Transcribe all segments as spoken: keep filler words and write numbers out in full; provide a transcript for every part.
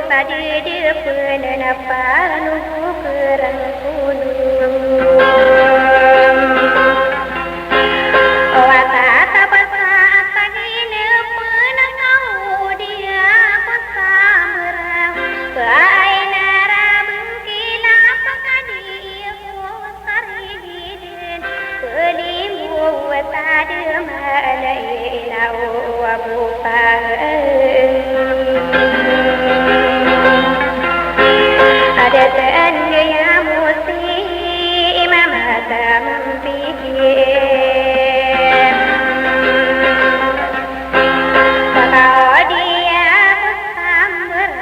Sa di di pn na panogo krang kono. Wata tapasa sa gina pn a kaodi ako sa mrang. Ba ay narabang kila pkadi ako sa rigid. Kalimo wata dn mala ina o apo pa. Ada tanda ya musi imam ada mampikir. Pakaodi ako sa mrang,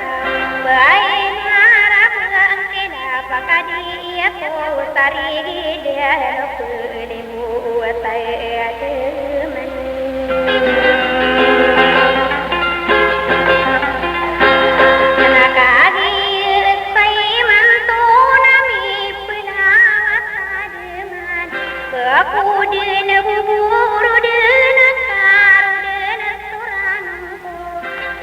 ba ay narabang kila pkadi ako sa rigid, ano kalimo wata dn. Na kagiya sa imanto na miplawas a dn. Ba ko dn boboro dn a karo dn a soran ko.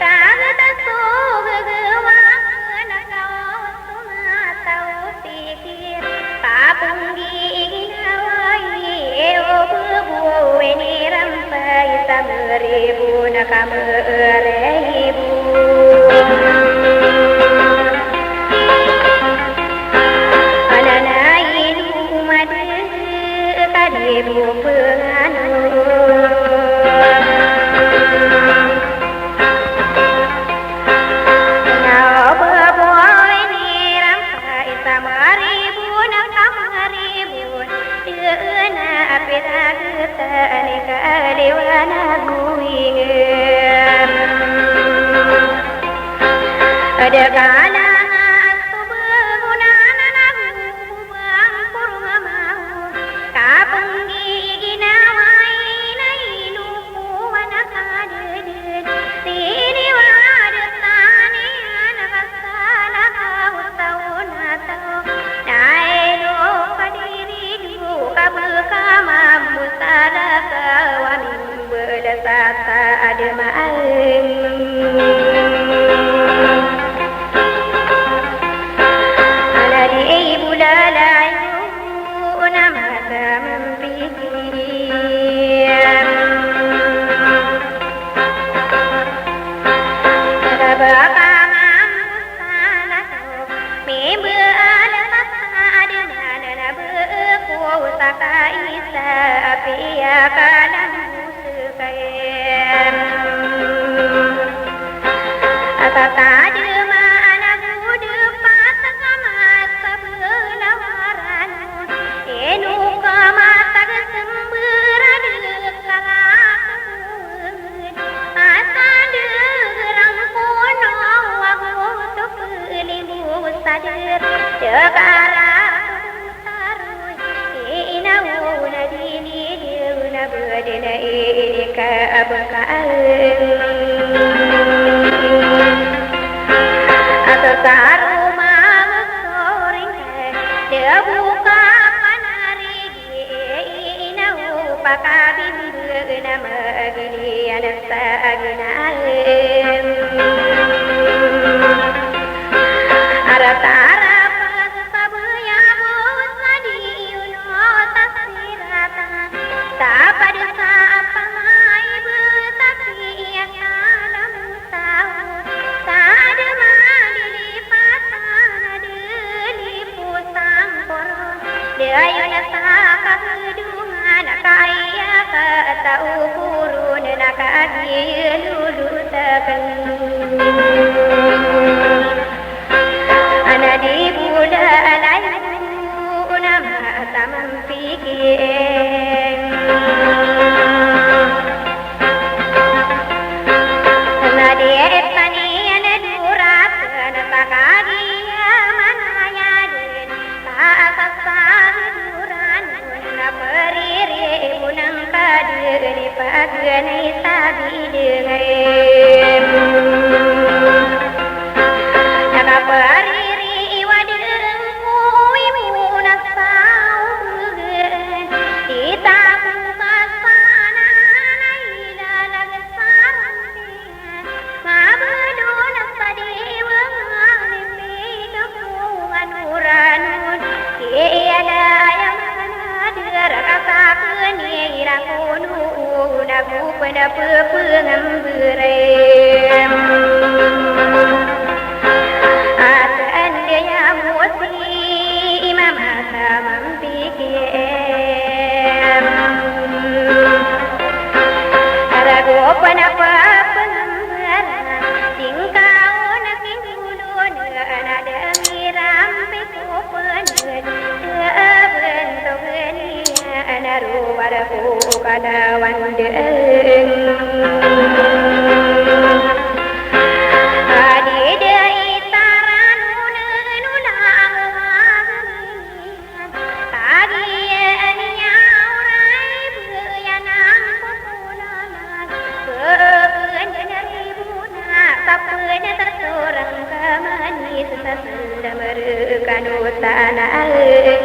Kagiya so gagawa ko na kawa so mata o pikir. Kapnggi i ginawa i o bbo inirampa i sa mribo na ka mribo. Ananay ino mad ka di bo pngano. Na o bbo inirampa i sa mribo na ka mribo. Dn a piragtan i kaliwanag o ingd. Ada kalangan so bgo na nanago bang korong a mago. Kapnggi i ginawa i na ino ko a na kadadn. Siniwad sa niyan a kasala ka o taw na taw. Na ino ka di di do ka bka mambo sa lakaw a mimbala sa sa admaan. Ala di ay bolalayo na mata mampikir. Kada baka mambo sa lakaw. Mimbala sa admaan na bko sa kaisa a piyakalambo skaya. A sa tadmaan a godpat ka masa belawaran. Ino ka matag smbara dn ka lakaw. Asa dn rangkono ago to pelimbos a dn, dn kara taro i inaw na dini dn a bdn i ini ka abkaan. Asa saro magosoring dn a boka panari. Ina o pakabimbg na magiliyan sa aginaem. Aratara pagpabaya bo sa di o no tasirata. Sa pd sa apamay btaki a kalam Sa adn a dilipasan a diliposan koron, di ayon sa kabdongan a kaya ka sa okoron na kagiya lolot akn. Ana di bola alayo na mata mampikir. Na di taniyan dorat na sa kagiya manayad. Sa asasag doran na periri bonang kadn i pagn i sabidng. Na kaperiri i wadn ko i mona sa obgn. Di tapo ka sa na na ilalag sa ranti. Mabdo na sa di wang Ngambirem. At anda ya musi imam asa mampikem. Rago panapa pengembaran, singkaon singulon, anadang irampe ko pengen. Aben to gani anaro wala ko katawan deng. Adi dai tarano neno lang wagin. Tagi aniya oray beyan ang popolalan. Beken den ribona, tapen tersorang kamanis sa Damereka no tanaen.